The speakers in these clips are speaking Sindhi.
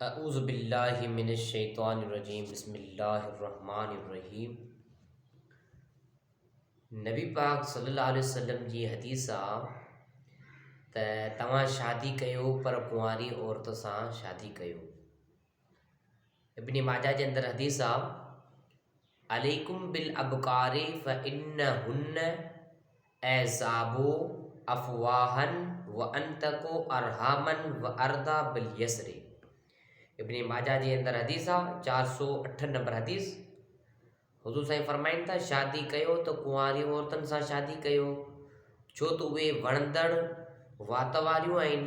اعوذ بالله من الشيطان الرجيم بسم الله الرحمن الرحيم نبي پاڪ صلي الله عليه وسلم جي حديث آ ته توهان شادي ڪيو پر ڪنواري عورت سان شادي ڪيو. ابن ماجه جي اندر حديث آ عليڪم بالابڪار فانهن اعذاب افواها وانطق ارحاما وارضا باليسر ابن ماجه جي اندر حديث آ 408 نمبر حديث. حضور سائين فرمائن ٿا شادي ڪيو ته ڪنواري عورتن سان شادي ڪيو ڇو ته اهي وڻندڙ وات واريون آهن،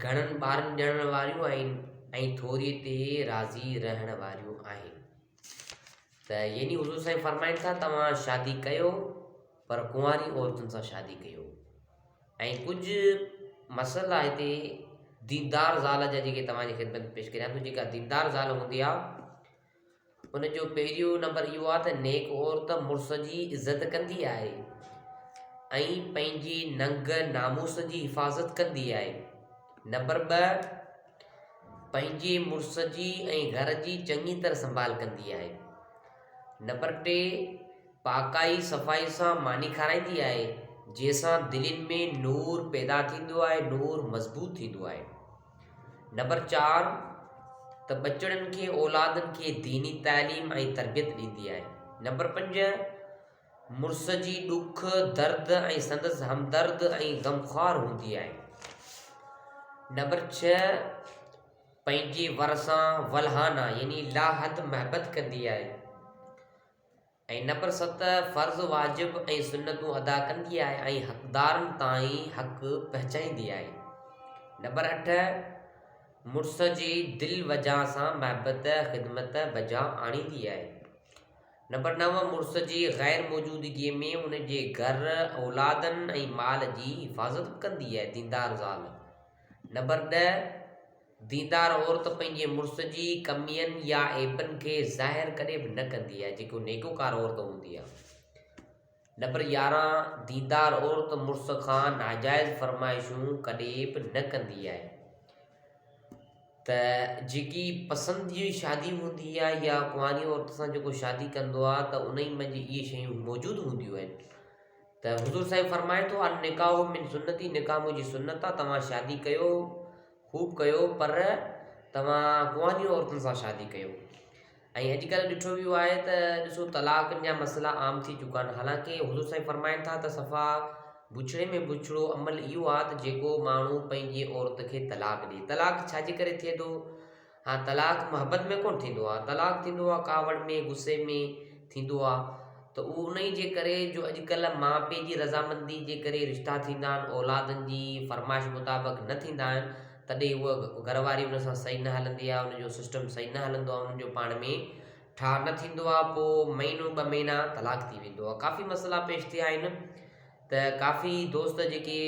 گهڻن ٻارن ڄڻڻ واريون آهن ۽ ٿوري تي راضي رهڻ واريون آهن. ته يعني حضور سائين فرمائن ٿا توهان شادي ڪيو پر ڪنواري عورتن سان شادي ڪيو ۽ ڪجهه مسئلا هتي ديندار زال جا جيڪي توهان جي خدمت ۾ پيش ڪريان ٿو جيڪا ديندار زال هوندي آهي ان جو پهريون نمبر اهو آهي ته نيڪ عورت مڙس جي عزت ڪندي آهي ۽ پنهنجي ننگ ناموس جي حفاظت ڪندي آهي. نمبر 2 پنهنجي مڙس جي ۽ گهر جي چڱي طرح سنڀال ڪندي آهي. نمبر 3 پاڪائي صفائي سان ماني کارائيندي آهي جنهن سان دلين ۾ نور پيدا ٿيندو آهي نور مضبوط ٿيندو آهي. نمبر 4 ته ٻچڙن کي اولادن کي ديني تعليم ۽ تربيت ڏيندي آهي. نمبر 5 مڙس جي ڏک درد ۽ سندس همدرد ۽ غمخوار هوندي آهي. نمبر 6 پنهنجي ور سان ولهانه يعني لاحد محبت ڪندي آهي. ۽ نمبر 7 فرض واجب ۽ سنتون ادا ڪندي آهي ۽ حقدارن تائين حق پهچائيندي آهي. نمبر 8 مڙس جي دل وجان سان محبت خدمت بجا آڻيندي آهي. نمبر 9 مڙس جي غير موجودگيء ۾ ان جي گهر، اولادن ۽ مال جي حفاظت به ڪندي آهي ديندار زال. نمبر 10 ديندار عورت پنهنجي مڙس جي ڪمين يا عيبن کي ظاهر ڪڏهن به نه ڪندي آهي، جيڪو نيڪوڪار عورت هوندي آهي. نمبر 11، ديندار عورت مڙس کان ناجائز فرمائشون ڪڏهن به نه ڪندي آهي ته جيڪي پسند جي شادي هوندي آهي يا ڪنواري عورت سان جيڪو شادي ڪندو آهي ته انهي منجهه اهي شيون موجود هونديون آهن ته حضور سائين فرمائي ٿو النڪاح من سنتي نڪاح منهنجي سنت آهي توهان شادي ڪيو خوب ڪيو پر توهان ڪنوارين عورتن سان شادي ڪيو ۽ اڄڪلهه ڏٺو ويو آهي ته ڏسو طلاقن جا مسئلا عام ٿي چڪا آهن حالانڪه حضور سائين فرمائن ٿا ته صفا بڇڙي ۾ بڇڙو عمل اهو آهي ته جيڪو ماڻهو پنهنجي عورت کي طلاق ڏي طلاق ڇا جي ڪري ٿئي ٿو ها طلاق محبت ۾ ڪونه ٿيندو آهي طلاق ٿيندو آهي ڪاوڙ ۾ غصي ۾ ٿيندو آهي ته اهو انهي جي ڪري جو اڄڪلهه ماء پيء جي رضامندي جي ڪري رشتا ٿيندا آهن اولادن جي فرمائش مطابق نه ٿيندا آهن تڏهن هوء گهر واري ان سان صحيح نه هلندي آهي ان جو سسٽم صحيح نه هلندو آهي انهن جو پاڻ ۾ ٺاهه نه ٿيندو آهي پوء مهينو ٻه مهينا طلاق ٿي ويندو آهي ڪافي مسئلا پيش ٿيا آهن ته ڪافي دوست جيڪي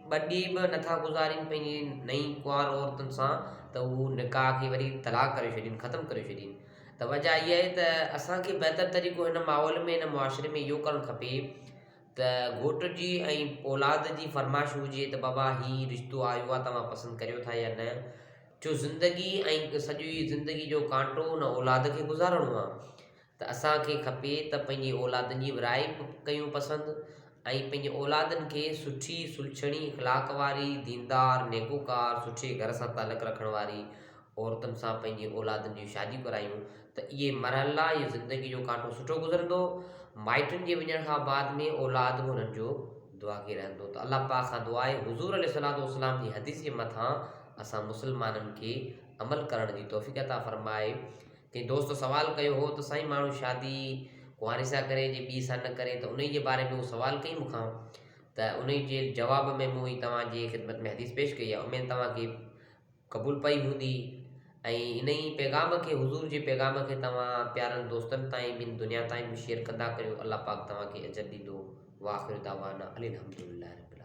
ٻه ڏينهن به نٿا گذارين پنهنجي نئين ڪنوار عورتن سان ته هو نڪاح کي وري طلاق ڪري ڇڏين ختم ڪري ڇڏين ته وجه اها آهي ته اسان کي بهتر طريقو هن ماحول ۾ هن معاشري ۾ اهو ڪرڻ کپي ته گهوٽ جي ۽ اولاد جي فرمائش هجي ته بابا هي رشتو آيو آهي توهان پسند ڪريو ٿا يا نه ڇو زندگي ۽ سڄي زندگي جو ڪانٽو ان اولاد کي گذارڻو آهي ته اسان کي کپي ته پنهنجي اولادن جي ورائي به ڪيون پسند ۽ پنهنجي اولادن کي سٺي سلڇڻي اخلاق واري ديندار نيڪوڪار سٺي گهر سان تعلق رکڻ واري عورتن سان پنهنجي اولادن جون شاديون ڪرايون ته اهي مرحلا اهو زندگي جو ڪانٽو سٺو گذرندو مائٽن جي وڃڻ کان بعد ۾ اولاد به انهن جو دعاگي رهندو ته الله پاڪ کان دعا آهي حضور عليه الصلوة والسلام جي حديث جي مٿان اسان مسلمانن کي عمل ڪرڻ جي توفيق عطا فرمائي. ڪنهن دوست سوال ڪيو هو ته سائين ماڻهو شادي ڪنواري سان ڪري جي ٻي سان نه ڪري ته انهي جي باري ۾ هو سوال ڪئي مون کان ته انهي جي جواب ۾ مون هي توهان جي خدمت ۾ حديث پيش ڪئي آهي اميد توهان کي قبول پئي هوندي ۽ انهي پيغام کي حضور جي پيغام کي توهان پيارن دوستن تائين ٻين دنيا تائين به شيئر ڪندا ڪريو الله پاڪ توهان کي اجر ڏيندو واخر دعوانا ان الحمدلله رب.